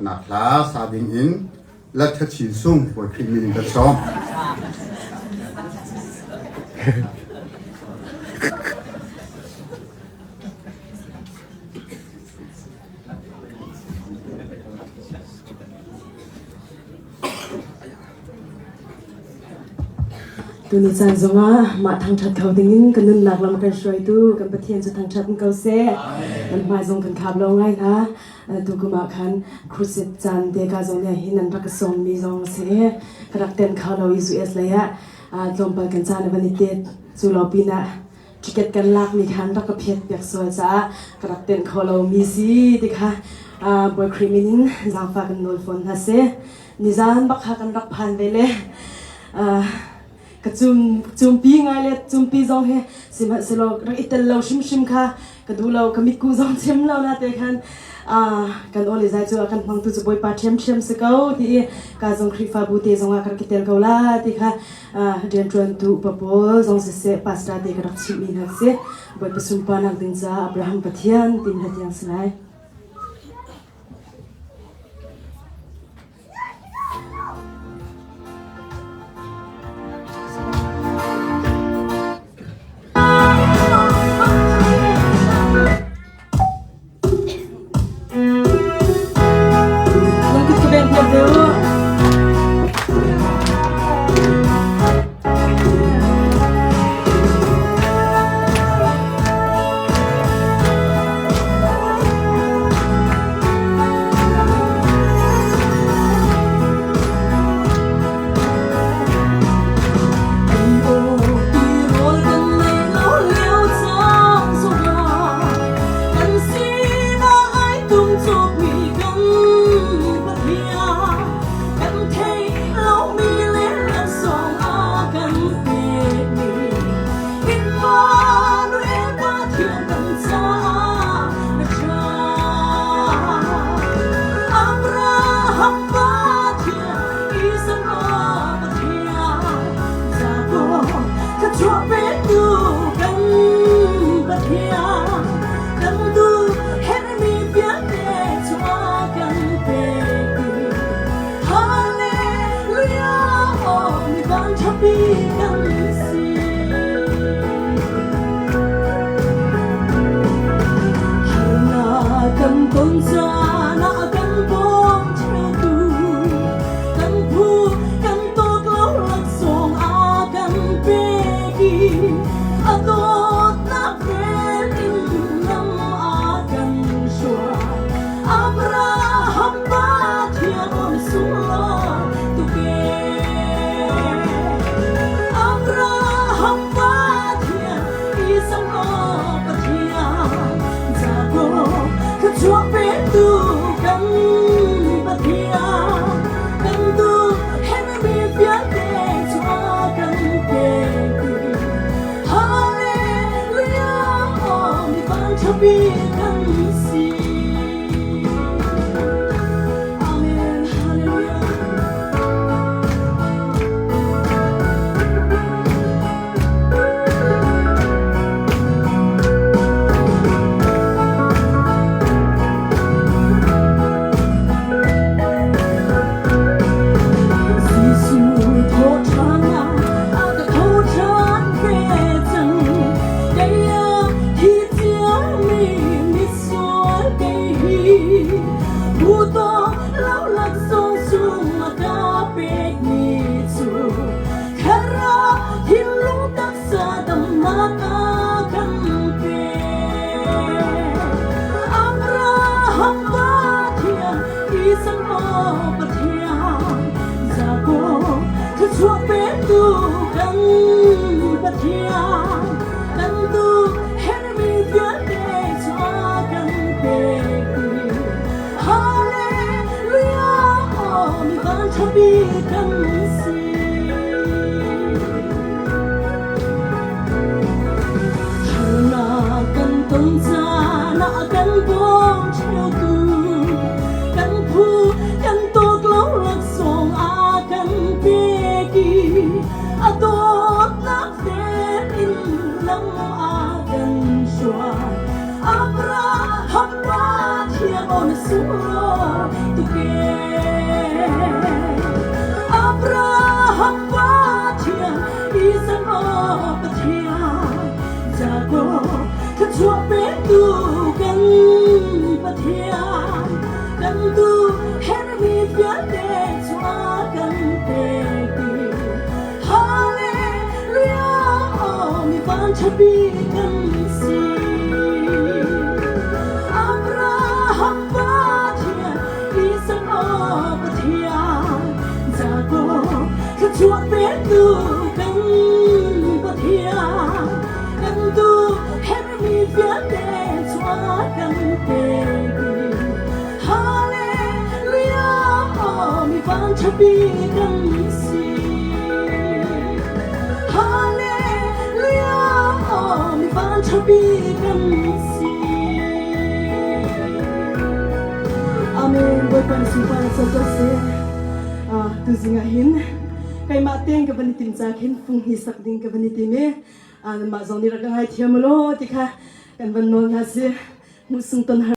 Nak hla sa ding in Latha Chin Sung Bawi Khrih min in kan sawm. Tuni caan zongah mah thangṭhat kho dingin kan nunnak lam kan hruaitu kan Pathian cu thangṭhat in ko seh. Nan hmai zong kan khap lo ngai hna. Tukum ah khan crusade caan te ka zong nih hin nan rak ka sawmmi zong a si. Ka rak ten kho lo i US lei ah tlawmpal kan caan a van i tet. Cu lo pinah ticket kan lakmi khan rak ka phiat piak sual caah ka rak tenh kho lomi si ti kha Bawi Khrih min in zaangfah kan nawl fawn hna seh. Nizan bak kha kan rak phan ve le ka cum cumpi ngai le cumpi zong hi sihmanhsehlaw rak i tel lo hrimhrim kha ka duh lo, ka mitku zong chim lo na te khan kan aw le zai cu kan hmangtu cu Bawipa ṭhiamṭhiam si ko ti i ka zong Khrihfabu te zongah ka rak i tel ko la ti kha rianṭuantu upa pawl zong siseh pastor te ka rak chimhmi hna si. Bawipa sunparnak ding caah Abraham Pathian tin hla tiang si lai. Nan kut ka beng piak ve u. Abraham Pathian, Israel Pathian, ka chuah petu kan Pathian, kan duh herhmi vialte cu a kan pek. Hallelujah, oh mi van ṭhapi kan si. Harnak kan ton caan ah kan bawm ṭheutu, kan phu kan tawk lo laksawng a kan pek i a dawtnak vel in lam a kan hruai. Abraham Pathian on sunglawi tuk ee. Abraham Pathian, Isaac Pathian, Jacob ka chuah petu kan Pathian, kan duh herhmi vialte cu a kan pek dih. Hallelujah, aw mi van ṭha bik kan si. Amen. Hallelujah. Jesuh thawhṭhan ah a ka tho ṭhan ve cang. Kei ah thi ciami misual kei hi Hutaw lo laksawng sung a ka pekmi cu Khara thinlung taksa damnak a kan pek. Abraham Pathian, Isaac maw Pathian, Jacob thluachuah petu kan Pathian, kan duh herhmi vialte cu a kan pek dih. Hallelujah, aw mi van ṭha bik kan si. Harnak kan ton caan ah kan bawm ṭheutu, kan phu kan tawk lo laksawng a kan pek i a dawtnak vel in lam a kan hruai. Abraham Pathian aw na sunglawi tuk ee. Thluachuah petu kan Pathian, kan duh herhmi vialte cu a kan pek dih. Hallelujah, mi vanṭha bik kan si. Abraham Pathian, Isaac Pathian, Jacob thluachuah petu kan Pathian, kan duh herhmi vialte cu a kan pek dih. Hallelujah, mi vanṭha bik kan si. Hallelujah, mi vanṭha bik kan si. Amen. Bawipa na sunparnak co ko seh. Ah, tuzing ah hin keimah tein ka van i tim ca khin fung hi sak ding ka van i tim i ah, nanmah zong nih rak ka ngaithiam u law ti kha kan van nawl hna si. Hmuh sung ton har.